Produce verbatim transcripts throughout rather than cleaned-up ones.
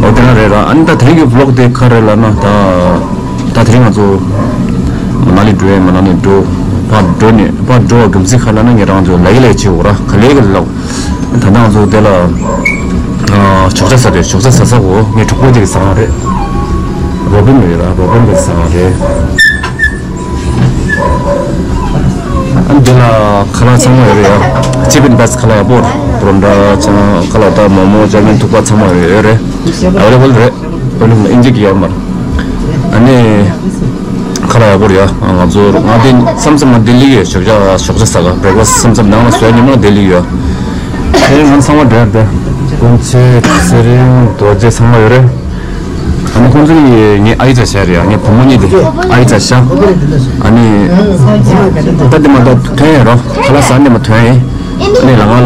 ཨོ་དེ་རང་རེད་ར། ཨ་ནི་ད་དེ་རིང་གི་ཝི་ལོག་དེ་ག་རེ་ལབ་ན། ད་ད་དེ་རིང་ང་ཚོ་མ་ན་ལི་འགྲོ་ཡས། མ་ན་ལི་འགྲོ། ཕར་འགྲོ་ནས་ཕར་འགྲོ་བ་གམ་ཚིག་ག་ལབ་ན། ངེད་རང་ཚོ་ལ་ཡི་ལས་བྱེད་འོ་ར། ག་ལས་ག་ལ། ད་ང་ཚོ་དེ་ལ་ཨ་ཞོགས་ཇ་ཟ་རེད། ཞོགས་ཇ་ཟ་ས་འོ། ངའི་གྲོགས་པོ་དེ་གི་ཟ་ཁང་རེད། རོ་པིན་རེད་ར། རོ་པིན་གི་ཟ་ཁང་རེད། ཨ་འདི་ལ་ཁ་ལག་ཚང་མ་ཡོད་རེད་ཡ། ཅི་པིན་བེ་སི་ཁ་ལག་ཡག་པོ། པོ་རོ་ཊ་ཆང་ཁ་ལག་དང་མོག་མོག་ཅོ་མིན་ཐུག་པ་ཚང་མ་ཡོད་རེད། ཨེ་ཝེ་ལེ་བལ་རེད། ཨེ་ཝེ་ལེ་བལ། ཨིན་ཇི་གི་ཡོད་མ་རེད། ཨ་ནི་ཁ་ལག་ཡག་པོ་རེད་ཡ། ང་ཚོ་ང་དེ་མཚམས་མཚམས་ང་ལྡི་ལི་གི་ཞོགས་ཇ་ཞོགས་ཇ་ཟ་ག་བྷི་རེག་ཕ་སི་མཚམས་མཚམས་ནང་ལ་བཟོས་ཉིན་མོ་ལྡི་ལི་གི་ཡོད། ཨེ་ང་ཚང་མ་འདྲ་འདྲ། སྤུན་མཆེད་ཚེ་རིང་རྡོ་རྗེ་ཚང་མ་ཡོད་རེད། ཨ་ནི་ཁོང་ཚོ་ཡི་ངའི་ཨའི་ཅག་ཤ་རེད་ཡ། ངའི་བུ་མོ་གཉིས་དེ་ཨའི་ཅག་ཤ། ཨ་ནི་ད་དེ་མ་ད་ཐོན་ཡིན་རོ། ཁ་ལག་ཟ་ནས་མ་ཐོན་ཡིན། ཨ་ནི་ལམ་ཁ་ལ་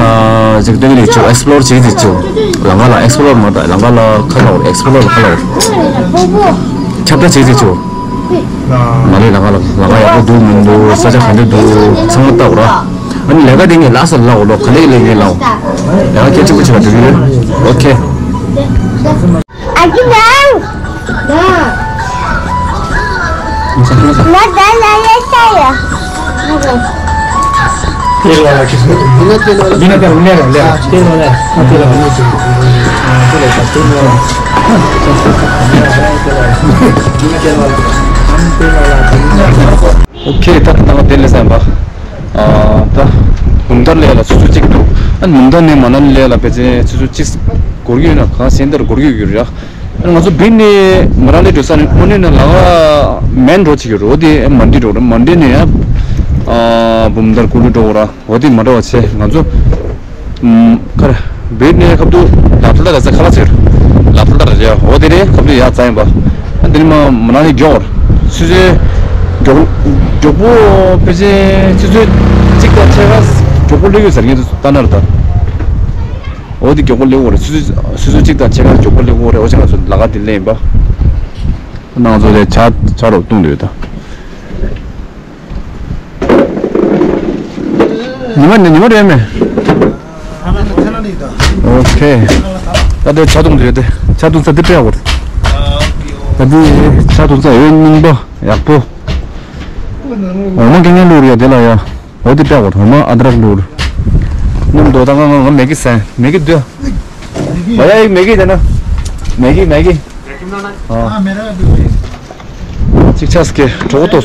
ཅིག་སྟོན་གི་ལས་ཅིག་ཨེག་སི་པི་ལོར་བྱེད་ཀྱི་ཅིག་ལམ་ཁ་ལ་ཨེག་སི་པི་ལོར་མ་ད་ལམ་ཁ་ལ་ཁ་ལག་ཨེག་སི་པི་ལོར་ཁ་ལག་ཁྱབ་བསྒྲགས་བྱེད་ཀྱི་ཅིག་མ་ལས་ལམ་ཁ་ལ་ལམ་ཁ་ཡག་པོ་འདུག་མི་འདུག་ས་ཆ་ག་འདྲ་འདུག་ཚང་མ་ལྟ་དགོས་ར། ཨ་ནི་ལས་ཀ་དེ་ངས་ལགས་སོ་ལབ་འོ་རོགས། ག་ལེ་ལེ་ངས་ལབ་འོ། ལས་ཀ་གལ་ཆེན་པོ་བྱེད་པ་འགྲོ་གི་ཡོད། ཨོ་ཁེ། ཨ་ཅེ་ལགས། ང་ད་ལ་ཡ་ས་ཡ། ཨོ་ཁེ། ད་ད་ང་དེ་ལས་བསམ་པ། ཨ་ད་བུམ་ཐང་ལ་ཡ་ལ་ཆུ་ཚོད་གཅིག་འདུག་ཨ་བུམ་ཐང་ནས་མ་ན་ལི་ལ་ཡ་ལ་ཕལ་ཆེར་ཆུ་ཚོད་གཅིག་འགོར་གྱི་ཡོད་ན། གང་ཟེར་འདིར་འགོར་གྱི་ཡོད་རེད་ཡ། ང་ཚོ་བིར་ནས་མ་ན་ལི་འགྲོ་ས་ནི་དངོས་གནས་ན་ལམ་ཁ་མེན་རོ་ཌི་ཅིག་ཡོད་རེད། འོ་དེ་མན་ཌི་འགྲོ་རེད། མན་ཌི་ནས་ཡ་ཨ་བུམ་ཐང་ཀུ་ལུ་འགྲོ་ར། འོ་དེ་མ་འགྲོ་བ་བྱས། ང་ཚོ་ཨམ་ག་རེ་བིར་ནས་ཁ་ཐུག་ལ་ཕུལ་ཏ་ར་ཟེར་ཁ་ལག་ཟེར། ལ་ཕུལ་ཏ་ར་ཟེར། འོ་དེ་ནས་ཁ་ཐུག་ཡ་ཙ་ཡིན་པ། ཨ་དེ་ནས་མ་མ་ན་ལི་མགྱོགས་ཆུ་ཚོད་མགྱོགས་མགྱོགས་པོ་ཕལ་ཆེར་ཆུ་ཚོད་གཅིག་དང་ཕྱེད་ཀ་མགྱོགས་པོ་སླེབས་ཡོད་ཟེར། ངས་ད་ལྟ་ན་ར་ད། འོ་དེ་མགྱོགས་པོ་སླེབས་ཡོད་རེད། ཆུ་ཚོད་ཆུ་ཚོད་གཅིག་དང་ཕྱེད་ཀ་མགྱོགས་པོ་སླེབས་ཡོད་རེད། འོ་ཅག་ང་ཚོ་ལམ་ཁ་དེ་ལ་ཡིན་པ། ང་ཚོ་ལ་ཇ་ཇ་རོབ་བཏུང་འདོད་ད། ཉི་མ་ནི་ཉི་མ་རེད་མེད། ཨོ་ཁེ། ད་དེ་ཇ་བཏུང་འདོད་དེ། ཇ་བཏུང་ས་དེ་སྤྲད་དགོས། ད་དེ་ཇ་བཏུང་ས་འོད་རྙིང་པ་ཡག་པོ། འོ་མ་གི་ངན་ལུག་རེད་དེ་ལ་ཡ། འོ་དེ་སྤྲད་དགོས། འོ་མ་ཨ་དྲག་ལུག་རེད། ནམ་དོ་ད་ང་ང་ང་མེ་གི་ཟན་མེ་གི་འདོད། ང་ཡ་ཡིག་མེ་གི་དེ་ན། མེ་གི་མེ་གི། ཨ། ཅིག་ཆགས་ཀྱི་གྲོགས་ཏོ། པ་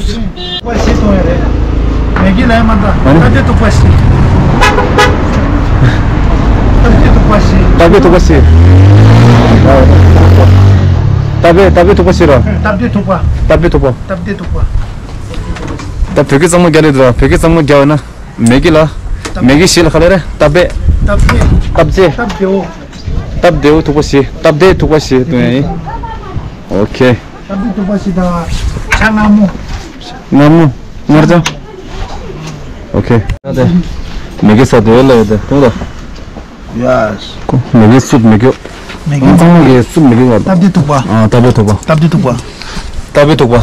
ཞིག་གཏོང་ཡ་རེད། མེ་གི་ལ་ཡ་མ་འདྲ། ཨ་ནི། སྟབས་བདེ་ཐུག་པ་ཞིག་སྟབས་བདེ་ཐུག་པ་ཞིག་སྟབས་བདེ་ཐུག་པ་ཞིག་སྟབས་བདེ་སྟབས་བདེ་ཐུག་པ་ཞིག་ར། སྟབས་བདེ་ཐུག་པ། སྟབས་བདེ་ཐུག་པ། སྟབས་བདེ་ཐུག་པ། ད་བོད་སྐད་གཙང་མ་རྒྱག་རེད་འདུག་བོད་སྐད་གཙང་མ་རྒྱག་ཡོད་ན། མེ་གི་ལ། མེ་གི་ཞིག་ལ་ག་ལ་རེད། སྟབས་བདེ། སྟབས་བདེ། སྟབས་བདེ། སྟབས་བདེའོ། སྟབས་བདེའོ་ཐུག་པ་ཞིག་སྟབས་བདེ་ཐུག་པ་ཞིག་སྟོན་ཡ་ཡིན། ཨོ་ཁེ། སྟབས་བདེ་ཐུག་པ་ཞིག་དང་། ཇ་མངར་མོ། མངར་མོ། མངར་ཇ། ཨོ་ཁེ། མེ་གི་ས་དེ་ལ་ཡོད་དེ་ཐུང་ད། ཡེས། མེ་གི་སུབ་མེ་གི། མེ་གི། ཚང་མ་གི་སུབ་མེ་གི་ཡོད། སྟབས་བདེ་ཐུག་པ། ཨ། སྟབས་བདེ་ཐུག་པ། སྟབས་བདེ་ཐུག་པ། སྟབས་བདེ་ཐུག་པ།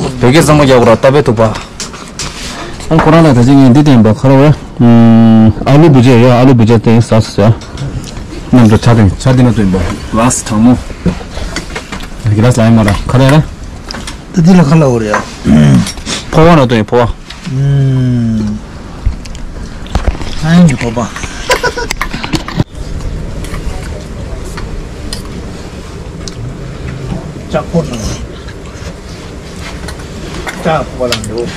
བོད་སྐད་གཙང་མ་རྒྱག་དགོས་ར། སྟབས་བདེ་ཐུག་པ། ཨང་ཁོ་རང་ལ་ད་ཅི་ངས་འདི་བསྟན་པ་ཁ་ར་བ། ཨ་ལུ་བུ་ཇ་ཡ། ཨ་ལུ་བུ་ཇ་བསྟན་ས་ས། མཉམ་དུ་ཆ་དེ་ཆ་དེ་ན་བསྟན་པ། ལགས་སོ་དྲང་མོ། གི་ལགས་ལ་ཡ་མ་ར་ཁ་ར་ར། ད་འདི་ལ་ཁ་ལ་འོ་རེད་ཡ། ཕོ་བ་ན་བསྟན་ཕོ་བ། ཨུམ། ཨ་ཡིན་གྱི་ཕོ་བ། ལྕགས་ཕོར་ནང་། ལྕགས་ཕོར་ལ་འགྲོ།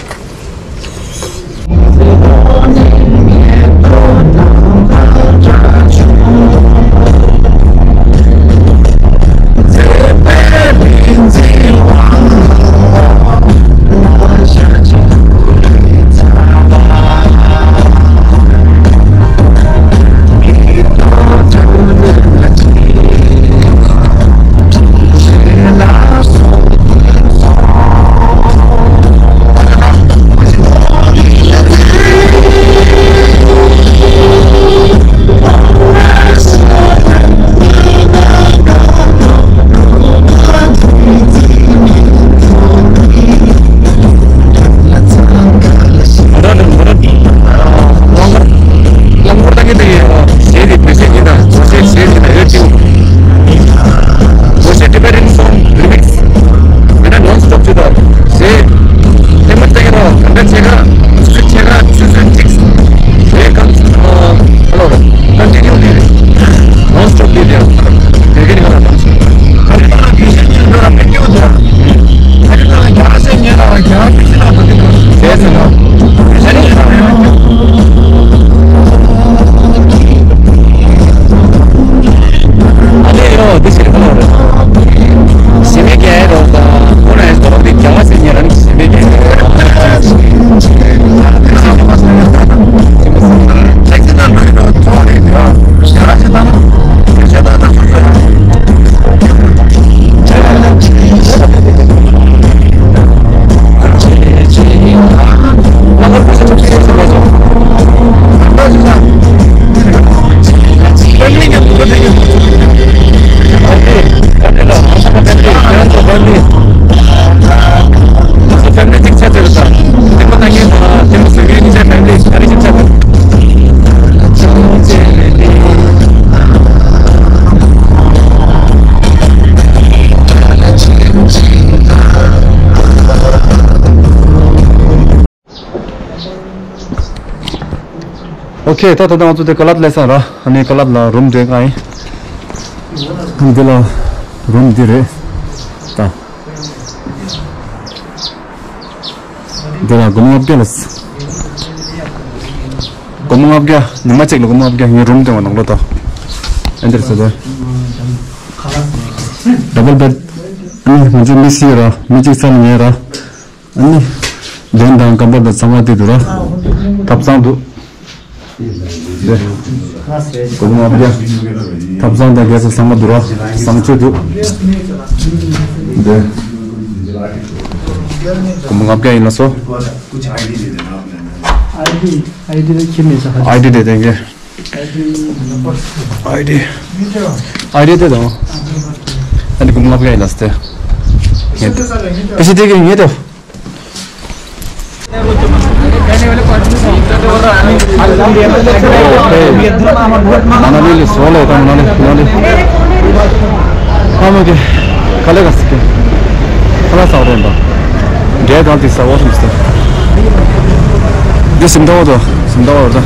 ད་ད་ལྟ་ང་ཚོ་དེ་ཀ་ལབ་སླེབས་ཚར་ར། ཨ་ནི་ཀ་ལབ་ལ་རུམ་དེ་གང་ཡིན། འདི་ལ་རུམ་འདི་རེད། ད་འདི་ལ་སྒོར་མོ་ལྔ་བརྒྱ་ལ། སྒོར་མོ་ལྔ་བརྒྱ། ཉི་མ་གཅིག་ལ་སྒོར་མོ་ལྔ་བརྒྱ། ངའི་རུམ་དེ་བ་ནང་ལོགས་ད། ཨེ་འདིར་ཟེར་ད། ཌབ་བལ་བེཌ། ཨ་ནི་ང་ཚོ་མི་སི་ར། མི་གཅིག་ཚར་ཉལ་ར། ཨ་ནི་གདན་དང་གམ་པར་དང་ཚང་མ་དེ་འདུག་ར། ཐབ་ཚང་འདུག་འདི། སྒོར་མོ་ལྔ་བརྒྱ། ཐབ་ཚང་དང་རྒྱལ་ས་ཚང་མ་འདུག་ར། བཟང་སྤྱོད་འདུག་འདི། སྒོར་མོ་ལྔ་བརྒྱ་ཡིན་ལ་སོ། ཨའི་ཌི། ཨའི་ཌི་ལ་ཁྱེར་མེད་ས་ཁ། ཨའི་ཌི་དེ་དེ་ག་ཨའི་ཌི། ཨའི་ཌི་དེ་དང་། ཨ་ནི་སྒོར་མོ་ལྔ་བརྒྱ་ཡིན་ལ་སྟེ། ངེད་དེ་ཕི་སི་དེ་གི་ངེད་དེ། མ་ན་ལི་ལི་སོ་ལེ་དང་མ་ན་ལི་མ་ན་ལི། ཨ་མ་གི་ག་ལེ་ག་སི་ཀི་ཁ་ལ་ས་རེན་པ། རྒྱལ་གང་དེ་ས་འོ་སུམ་སྟེ། འདི་སིམ་ཏོག་དོ། སིམ་ཏོག་དོ།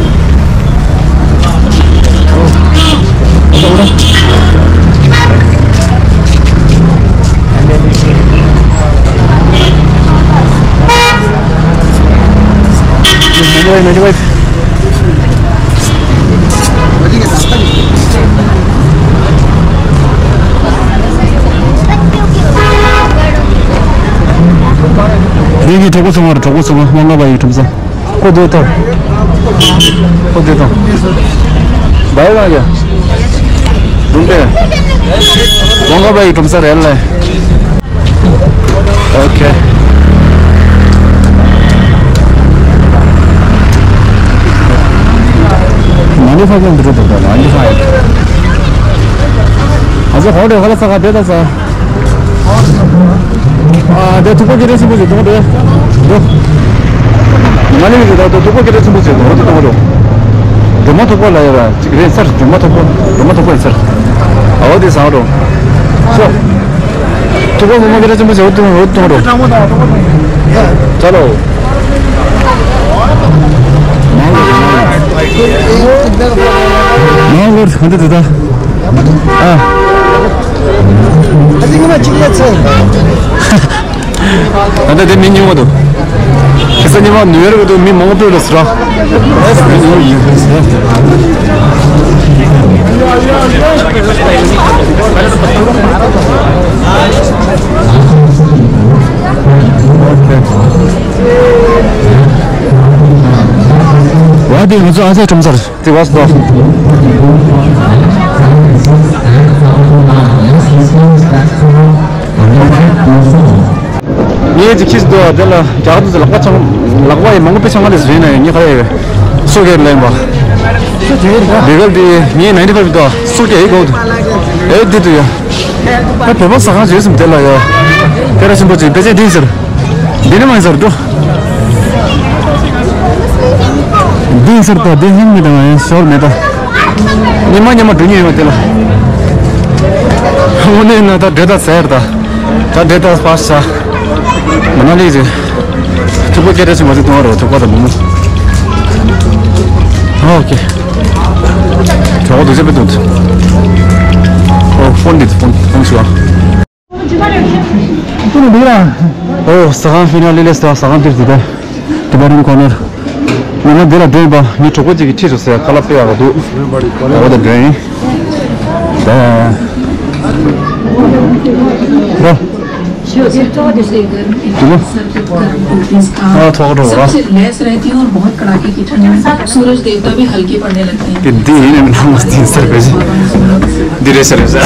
འདི་གི་གྲོགས་པོ་ཚང་མ་རེད། གྲོགས་པོ་ཚང་མ་དབང་ལྔ་པ་ཡི་ཁྲོམ་ས། ཁོ་དེ་དང་། ཁོ་དེ་དང་། བའི་རང་ཡ། རུམ་པས། དབང་ལྔ་པ་ཡི་ཁྲོམ་ས་རེད་ལེ། ཨོ་ཁེ། ནཱ་ནི་ཕའིབ་ལ་འདི་འགྲོ་འདུག་ད་ནཱ་ནི་ཕའིབ། ཨ་ཙི་ཧོ་ཏེལ་ཧ་ལ་ས་ག་དེ་ད་ས། ཨ་དེ་ཐུག་པ་སྐད་གྲགས་ཆེན་པོ་ཞིག་གཏོང་རེད། འགྲོ། ནཱ་ནི་ད་ཐུག་པ་སྐད་གྲགས་ཆེན་པོ་ཞིག་གཏོང་རེད། གཏོང་རེད། སྒྲོལ་མ་ཐུག་པ་ལ་ཡོད་ར་ཅིག་རེད་སར། སྒྲོལ་མ་ཐུག་པ། སྒྲོལ་མ་ཐུག་པ་ཡིན་སར། ཨ་འོ་དེ་ས་འགྲོ། ཤོག་ཐུག་པ་སྒྲོལ་མ་སྐད་གྲགས་ཆེན་པོ་ཞིག་འོ་དེ་འོ་དེ་གཏོང་རེད། ཅ་ལོ། མང་ལོར་ཧན་དུ་དུ་ད། ཨ། ད་ལྟ་དེ་མི་ཉུང་བ་འདུག་ཁ་སང་ཉི་མ་ནུ་ཡོར་གི་འདུག་མི་མང་པོ་ལ་ཟེར། ཝ་དེ་ང་ཚོ་ཨ་ཚའི་ཁྲོམ་སར། ངས་ཅིག་ཁྱི་འདུག་དེ་ལ་རྒྱ་གར་དུ་ལག་པ་འཆང་། ལག་པ་ཡི་མང་པོ་དཔེ་འཆང་ག་ལས་ཟིན་ན་ངས་ཁ་ཡ་ཡོད། སུ་གེར་ལེན་པ། སུ་གེར་ལེན་པ། འདི་གལ་ཏེ་ངས་ནའིན་ཊི་ཕའིབ་འདུག་སུ་གེ་ཡི་གོ་འདུག་ཨེ་འདི་འདུག་ཡ། ད་བོད་པ་ཟ་ཁང་བརྗོད་སུམ་དེ་ལ་ཡ། དེ་ར་ཆེན་པོ་ཅིག་དཔེ་ཆ་འདི་ཟེར། འདི་ནི་མ་ཡིན་ཟེར་འགྲོ། འདི་ཡིན་ཟེར་ད་འདི་ཧིན་མི་དང་ཡང་ཞོར་མེད་ད། ཉི་མ་ཉི་མ་འགྲོ་ཉེ་ཡོད་དེ་ལ། དངོས་གནས་ན་ད་འདྲེ་ད་ཟེར་ད། ད་འདྲེ་ད་སྤ་ས། མ་ན་ལི་རེད། ཐུག་པ་སྐད་གྲགས་ཆེན་པོ་ཞིག་གཏོང་བ་རོགས། ཐུག་པ་དང་མོ་མོ། ཨོ་ཁེ། གྲོགས་པོ་འདུག་ཅེས་པའི་འདུག་ཨོ་ཕོན་འདི་ཕོན་ཕོན་ཞུ་ཨ། ཨོ་ཟ་ཁང་ཧྥི་ན་ལི་ལེ་སི་ད། ཟ་ཁང་འདིར་འདུག་ད། ཏི་བེ་ཊན་ཀོ་ནར། ང་ལ་འདི་ལ་འགྲོ་ཡིན་པ་ངའི་གྲོགས་པོ་གཅིག་གིས་ཁྲིད་རོགས་ཟེར་ཁ་ལག་དཔེ་ཡག་པོ་འདུག་ད་འོ་ད་འགྲོ་ཡིན། ད། རོ། ཨ་ཐོག་འགྲོ་ར། सबसे लैस रहती है और बहुत कड़ाके की ठंड में सूरज देवता भी हल्के पड़ने लगते हैं। དེ་འདི་ཡིན་ནམ་ན་མ་དེ་སར་བེ་ཞིག་འདི་རེད་ཤག་རེད་ཤག་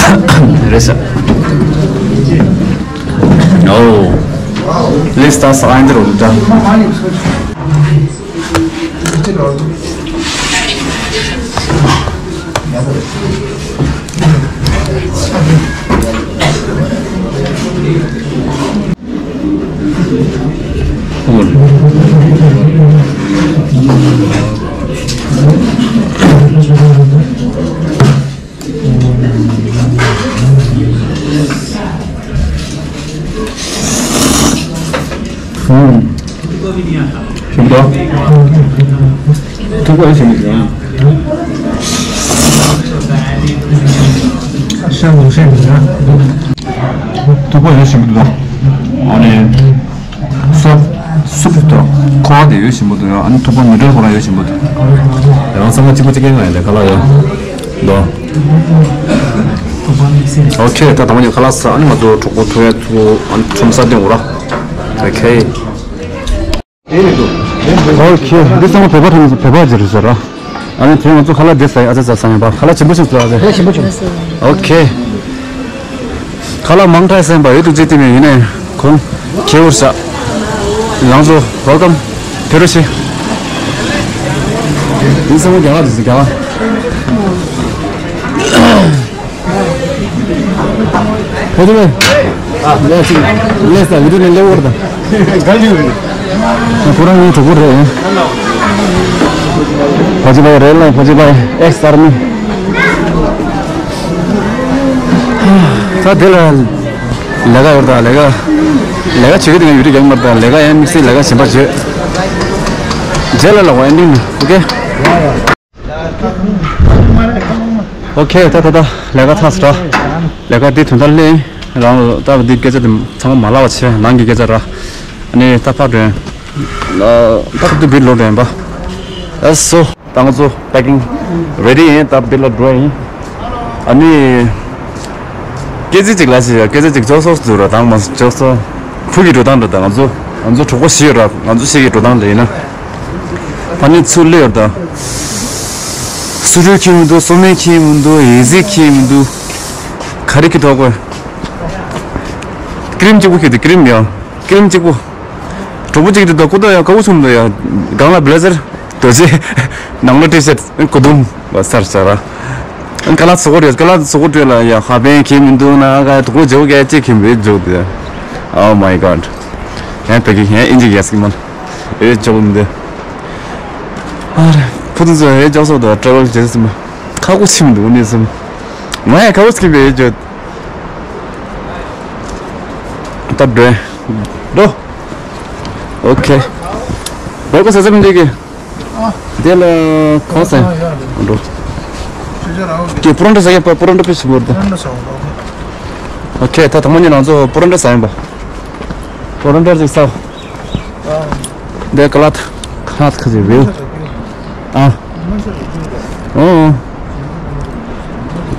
འདི་རེད་ཤག་ཨོ། ལེས་ད་ས་ཨན་དེ་རོ་ད། ཐུག་པ་ཞིག་མི་འདུག་ཤ་ལུག་ཤ་ཡོད་ན། ཐུག་པ་ཡོད་བཞིན་པ་འདུག་ཨ་ནི། སོབ་སུབ་དང་ཁོ་བ་དེ་ཡོད་བཞིན་པ་འདུག་ཡ། ཨ་ནི་ཐུག་པ་མི་འདྲ་ཁོ་རང་ཡོད་བཞིན་པ་འདུག་ཡང་ཚང་མ་གཅིག་པ་གཅིག་རྐྱང་ཡིན་ལ་ག་ལ་ཡོད་འདུག་ཨོ་ཁེ། ད་དང་པོ་ཉིད་ཁ་ལག་ཟ། ཨ་ནི་ང་ཚོ་གྲོགས་པོ་ཐུག་ཡ་ཐུག་ཨ་ནི་ཁྲོམ་ས་སྟོན་དགོས་ར། ཨོ་ཁེ། ཨོ་ཁེ། འདི་ཚང་མ་བོད་པ་ཁྲོམ་ས། བོད་པ་ཅིག་རེད་ཟེར་ར། ཨ་ནི་དེ་ང་ཚོ་ཁ་ལག་འདི་ཟ་ཡ། ཨ་ཙི་ཙི་ཟ་ཡ་པ། ཁ་ལག་ཆེན་པོ་ཞིག་ཟ་ཡ་ཟེར། ཁ་ལག་ཆེན་པོ་བྱུང་། ཨོ་ཁེ། ཁ་ལག་མང་དྲགས་ཟིན་པ་ཡོད་དུ་ཅི་དེ་མིན་ཡིན་ནས་ཁོང་ཁེ་འུར་ཤག་ལང་ཚོ་ཝེལ་ཀམ། ཕེ་རོ་ཤི། འདི་ཚང་མ་རྒྱ་གར་རེད་ཟེར། རྒྱ་གར། ཕོ་ཅི་ལེ། ལེ་ཅི་ལེ་ས་བི་ཌི་ཡོ་ནས་ལེ་འོར་ད། ཁོ་རང་ངའི་གྲོགས་པོ་རེད། ཕོ་ཅི་ལེ་རེད་ལ། ཕོ་ཅི་ལེ་ཨེག་སར་མི། ད་དེ་ལ་ལས་ཀ་ཡོད་ད། ལས་ཀ་ལས་ཀ་བྱེད་ཀྱི་དེ་ཡུ་ཊི་རྒྱག་མར་ད། ལས་ཀ་ཡང་དམིགས་བསལ་ལས་ཀ་གཞན་པ་བྱེད། རྗེས་ལ་ལ་འོ་ཨེན་ཌིང་ནི། ཨོ་ཁེ། ཨོ་ཁེ། ད་ད་ད་ལས་ཀ་ཚར་སོང་ར། ལས་ཀ་འདི་དོན་དག་ལས་རང་ད་འདི་སྐད་ཆ་དེ་ཚང་མ་མ་ལབ་པ་བྱས། ནང་གི་སྐད་ཆ་ར། ཨ་ནི་ད་ཕར་འགྲོ་ཡིན། ད་འདི་བིད་ལོ་འགྲོ་ཡིན་པ། ཨ་སོ། ད་ང་ཚོ་པེ་ཀིང་རེ་ཌི་ཡིན། ད་བིད་ལ་འགྲོ་ཡིན། ཨ་ནི། སྐད་ཆ་ཅིག་ལ་ཞིག་སྐད་ཆ་ཅིག་ཅོག་སོགས་འཛུལ་ར། དང་མ་ཅོག་སོ། ཕུག་གི་འགྲོ་སྟངས་འདྲ་ད། ང་ཚོ་ང་ཚོ་གྲོགས་པོ་བཞི་ཡོད་ར། ང་ཚོ་བཞི་གི་འགྲོ་སྟངས་འདྲ་ཡིན་ན། ད་ནི་ཚུར་སླེབས་ཡོད་ད། སུ་རུ་ཁྱིམ་མི་འདུག་སོ་མའི་ཁྱིམ་མི་འདུག་ཡེ་ཟི་ཁྱིམ་མི་འདུག་ག་རེ་ཁྱི་ཐོག་གོ། ཀི་རིམ་གཅིག་པོ་ཁྱི་འདུག་ཀི་རིམ་ཡང་ཀི་རིམ་གཅིག་པོ། གྲོགས་པོ་གཅིག་འདུག་ད་ཁོ་ད་ཡང་ཁ་བོ་ཆུང་འདུག་ཡ། སྒང་ལ་བི་ལེ་ཟར། རྡོ་རྗེ། ནང་ལོ་ཊི་ཤར་ཊི། སྐུ་གདུང་བ་སར་ཤར་ར། ཀ་ལ་ཚོ་གོ་རེད། ཀ་ལ་ཚོ་གོ་དྲོད་ལ་ཡ་ཧ་པན་ཁྱེད་མི་འདུག་ན་ག་དུ་གོ་ཇོ་ག་ཅེ་ཁྱེད་མི་ཇོ་དེ། Oh my god. ཡང་བེ་གི་ཡང་ཨིན་ཇི་ག་སི་མོ། ཨེ་ཇོ་མི་འདུག་ཨ་རེ། ཕུ་ཏུ་ཚོ་ཨེ་ཇོ་སོ་དོ་ཊ་རེ་ཝལ་ཇེ་སི་མ། ཁ་གོ་ཆི་མི་འདུག་ནི་སམ། ང་ཡ་ཁ་བོ་སྐྱིད་པའི་ཨེ་ཇོ། ད་འགྲོ། འགྲོ། ཨོ་ཁེ། འགྲོ་གོ་ས་ས་མི་འདུག་གི། དེ་ལ་གང་ཟེར། འགྲོ། ཀྱེ་པུ་རོན་ཊ་ཟ་ཡིན་པ། པུ་རོན་ཊ་པི་སི་བོར་ཏེ། ཨོ་ཁེ། ད་དང་མ་ཉིན་ང་ཚོ་པུ་རོན་ཊ་ཟ་ཡིན་པ། པུ་རོན་ཊ་ཅིག་ཟ། དེ་ཀ་ལ་ཐ་ཀ་ལ་ཐ་ཁ་ཟེར་བེའུ། ཨ། ཨོ།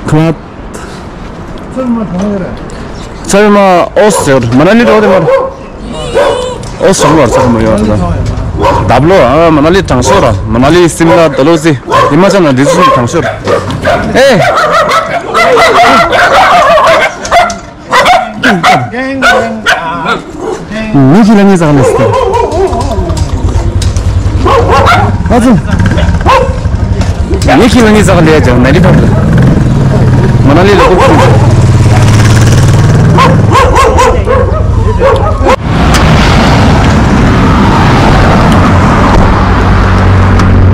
ཀ་ལ་ཐ། ཚར་མ་ཨོ་ཟེར། མ་ན་ལི་འགྲོ་དེ་མ། ཨོ་སོང་བར་ཚར་མ་ཡོད་ད། འདབས་ལོ་ཨ་མ་ན་ལི་དྲང་ཤོར་ར། མ་ན་ལི་སིམ་ལ་ད་ལོ་སི། ཧི་མ་ཅལ་ན་འདི་ཚོ་དྲང་ཤོར། ཨེ། ངས་ཁྱི་ལ་ངས་ཟ་ག་ལས་སི། ཨ་ཙི། ངས་ཁྱི་ལ་ངས་ཟ་ག་ལས་ཀྱང་ན་ལི་ཐོག་མ་ན་ལི་ལ་ཁུག་ཁུག་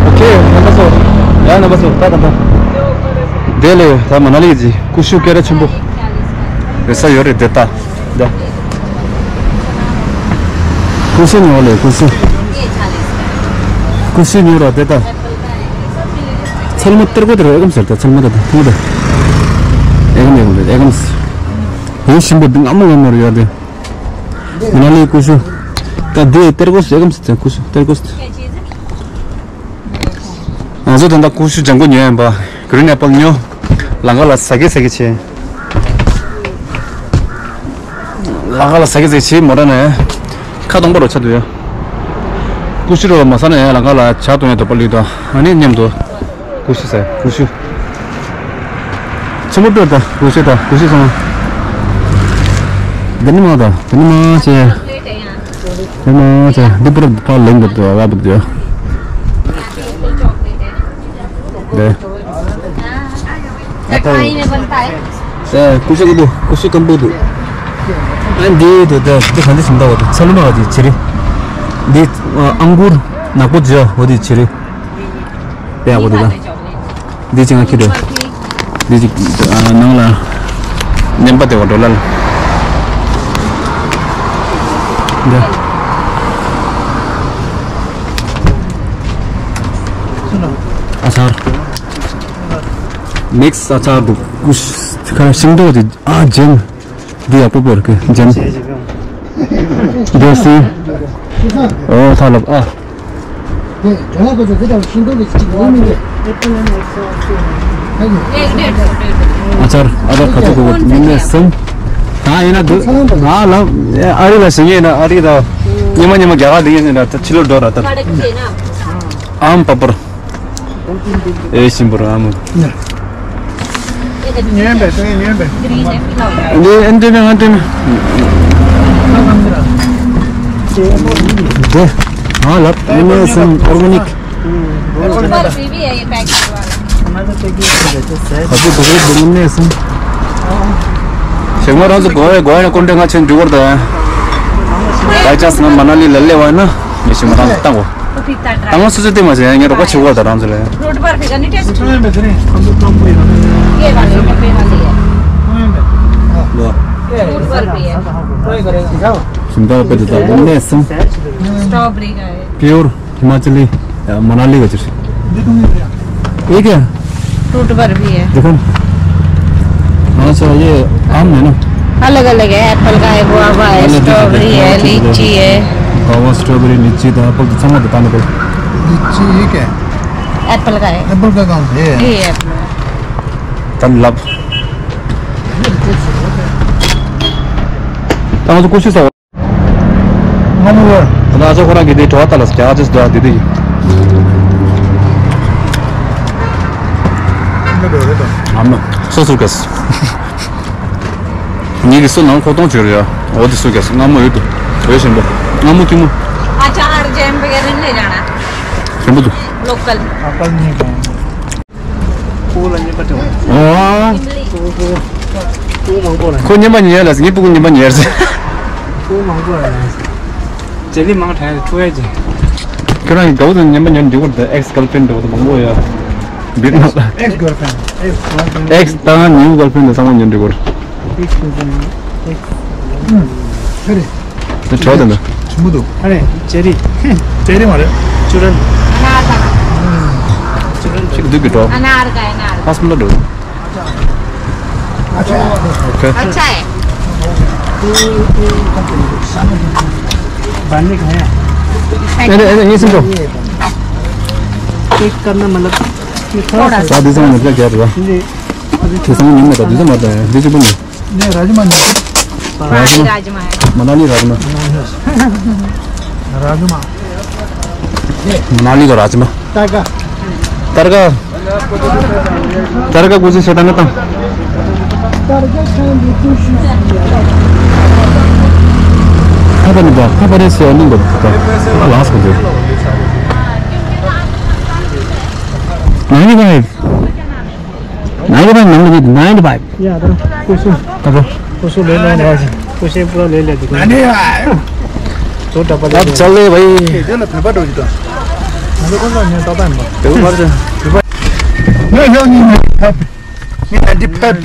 ཨོ་ཁེ། རྣམ་པ་ཚོ། ཡ་རྣམ་པ་ཚོ། ད་ད་ད། དེ་ལས་ད་མ་ན་ལི་གི་ཀུ་ཤུ་སྐད་གྲགས་ཆེན་པོ། རེད་ས་ཡོད་རེད་དེ་ད། ད། ཀུ་ཤུ་ཉོ་ལེ་ཀུ་ཤུ། ཀུ་ཤུ་ཉོ་ར་དེ་ད། ཚལ་མོ་སྟེར་གོ་དེ་ར་ཨེ་གམ་ཟེར་ད། ཚལ་མོ་ད་ད་ཐུང་ད། ཨེ་གམ་ཨེ་གམ་རེད་ཨེ་གམ་ཟེར། ཡོད་ཞིམ་པོ་འདི་སྔ་མོ་སྔ་མོ་རེད་ཡ་དེ། མ་ན་ལི་ཀུ་ཤུ། ད་དེ་སྟེར་གོ་ཟེར་ཨེ་གམ་ཟེར་ད་ཀུ་ཤུ་སྟེར་གོ་ཟེར། ང་ཚོ་ད་ལྟ་ཀུ་ཤུ་ལྗང་གུ་ཉོས་ཡིན་པ། གི་རིན་ཨེ་པལ་ཉོ། ལམ་ཁ་ལ་ཟ་གི་ཟ་གི་བྱེད། ལམ་ཁ་ལ་ཟ་གི་ཟ་གི་བྱེད་མོ་ར་ནས། ཁ་སྟོང་པ་རུ་ཆགས་འདུག་ཡ། ཀུ་ཤུ་རུ་མ་ཟ་ན་ཡ་ལམ་ཁ་ལ་ཇ་འཐུང་ཡ་འདོད་པ་སླེབས་འདུག་ཨ་ནི་མཉམ་དུ། ཀུ་ཤུ་ཟ་ཀུ་ཤུ། ཆེན་པོ་སྤྲོད་ད་ཀུ་ཤུ་ད་ཀུ་ཤུ་སོང་། འདི་ནི་མ་ད་འདི་ནི་མ་བྱེད། ཨེ་མ་ཚེ་འདི་པུར་ཕར་ལེན་གི་འདུག་ཨ་བུ་འདུག་དེ། ཨ་ད། དེ་ཀུ་ཤུ་གི་འདུག་ཀུ་ཤུ་སྐམ་པོ་འདུག་ཨ་འདི་འདུག་དེ་འདི་ག་འདི་ཞིམ་འདུག་བ་དེ་ཚལ་མ་གི་ཆེ་རི། འདི་ཨང་གུར་ནག་པོ་འདི་འོ་དེ་ཆེ་རི། དཔེ་ཡག་པོ་འདུག་ད། འདི་ཅི་ང་ཁྱི་འདྲ། འདི་ཅི་ཨ་ནང་ལ་མཉམ་པ་དེ་བ་འགྲོ་ལ་ལ། འདི། ཨ་ཚར། མིག་སི་ཨ་ཅར་འདུག་ཤིང་ཏོག་དེ་ཨ་ཇེམ། འདི་ཡག་པོ་པོར་གི་ཇེམ། འདི་སི། ཨོ་ཐ་ལབ་ཨ། ཨ་ཅར་ཨ་ཅར་ཁ་ཚུགས་གོ་མིན་ནས་སམ། ད་ཡིན་ན་འདི་ང་ལབ་ཨ་རི་ལ་ཞིག་ཡིན་ན་ཨ་རི་ད། ཉི་མ་ཉི་མ་རྒྱ་གར་འདི་ཡིན་ཟེར་ན་ད་ཕྱི་ལོགས་འགྲོ་ར་ད། ཨམ་པ་པར། ཨེ་ཤིང་པོ་ར་མོ། ཉོན་པས་ཏེ་ཉོན་པས། འདི་ཨན་ཏེ་ནི་ཨན་ཏེ་ནི། འདི། ང་ལབ་ཨེ་མེ་སོན་ཨོར་ག་ནིག། ཁ་ཚུགས་དུག་རེད་འདུག་ནས་སོང་། ཞེ་ངོ་རང་ཚོ་གོ་བའི་གོ་ཡ་ཀུན་འདྲེ་ང་ཆེན་འགྲོ་གོ་ར་ད། བའི་ཅཱན་སི་ང་མ་ན་ལི་ལ་སླེབས་པ་ཡིན་ན་ངས་ཞེ་ངོ་རང་ཚོ་བཏང་གོ། ད་ང་སོ་སོ་བལྟས་མ་ཟེར་ངས་རོགས་པ་བྱེད་དགོས་ད་རང་ཚོ་ལ། फ्रूट बर्फी का नहीं टेस्ट? ये वाली, डब्बे वाली है। फ्रूट बर्फी है। ཞིམ་པ་དཔེ་དེ་དག་ནས་སམ། स्ट्रॉबेरी का है। प्योर हिमाचली, मनाली का चिप्स। ये क्या है? फ्रूट बर्फी है। देखो ना। अच्छा, ये आम है ना? अलग अलग है, एप्पल का है, गुआवा है, स्ट्रॉबेरी है, लीची है। गुआवा, स्ट्रॉबेरी, लीची तो एप्पल तो समझ बताने को। लीची ये क्या है? एप्पल का है। एप्पल का कौन है? ये एप्पल है। तन लब। तन तो कुछ ही सा ང་མོ་བ། ད་ཨ་ཅག་ཁོ་རང་གི་དེ་གྲོགས་ད་ལ་སྐྱ་ཅིག་འདུག་དེ་དེ་ཡིན། ཨ་མ་སོ་སོ་གས། ངེད་ཀྱི་སོ་ནང་ཁོ་གཏོང་བྱོས་རེད་ཡ། འོ་དེ་སོ་གས་སྔ་མོ་འོད་དུ་འོད་ཞན་པོ། སྔ་མོ་ཐུན་མོ། अच्छा, अर्जेंट वगैरह नहीं लेना। ཞན་པོ་འདུག་ཁོ་ལ་ཉེས་པ་དྲན། ཨོ། ཁོ་མང་པོ་ལ། ཁོ་ཉེས་པ་ཉེས་ལ་ངའི་སྤུ་གུ་ཉེས་པ་ཉེས་ཟེར། ཁོ་མང་པོ་ལ། ཇེ་ལི་མང་དྲན་ཁྲུ་ཡ་ཇེ། ཁྱོད་རང་གི་དགའ་བོ་དང་ཉེས་པ་ཉེས་འདི་བོར་དང་ཨེག་སི་གརལ་ཕྲེན་འདྲ་བོ་དང་མང་པོ་ཡ། འདི་ན་ལ། ཨེག་སི་གརལ་ཕྲེན། ཨེག་སི་གརལ་ཕྲེན། ཨེག་སི་དང་ནིའུ་གརལ་ཕྲེན་དང་ཚང་མ་ཉེས་འདི་བོར། ཨེག་སི་གརལ་ཕྲེན། ཨེག་སི། ཧེ་རེད། དེ་གྲོགས་དེ་འདྲ། ཆུ་མོ་འདུག་ཨ་རེ། ཅེ་རི། ཅེ་རི་མ་རེད། ཅུ་རན། ཅུ་རན། ཅིག་སྡུག་གི་གྲོགས། ཨ་ན་ཨར་ག་ཨ་ན་ཨར། ཧ་སི་མ་ལ་འགྲོ། ཨ་ཆ། ཨོ་ཁེ། अच्छा है। बांधने का है। अरे, अरे, ये सुन लो। चेक करना मतलब कि थोड़ा सा। सा दिसंग में क्या क्या हुआ? जी। दिसंग में नहीं था, दिसंग में आता है, दिसंग में। नहीं, राजमा नहीं। राजमा। राजमा है। मनाली राजमा। राजमा। मनाली का राजमा। तड़का। तड़का। तड़का कुछ सेटा ना था। खबर नहीं था, खबर है से नहीं बोलता। लास्ट को दे। नहीं भाई। Ninety five, ninety five number की, नाइन्टी फ़ाइव। या, तो कुछ, तो कुछ ले लो ना, कुछ पूरा ले ले, दुकान। Ninety five. छोटा पड़ा अब है। चल रहे भाई। ये ना, पेपर दो जी तो। मेरे को ना, नहीं, तो टाइम। पेपर मार दे। नहीं, नहीं, नहीं, नहीं, नाइन्टी फ़ाइव।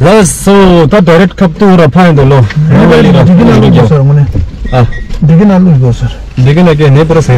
बस, सो, तो डायरेक्ट कब तू रफा है, दे लो। नहीं, भाई, डिग्री ना लो, सर, मैंने। हाँ। डिग्री ना लो, सर। डिग्री ना क्या, नहीं, पूरा सही।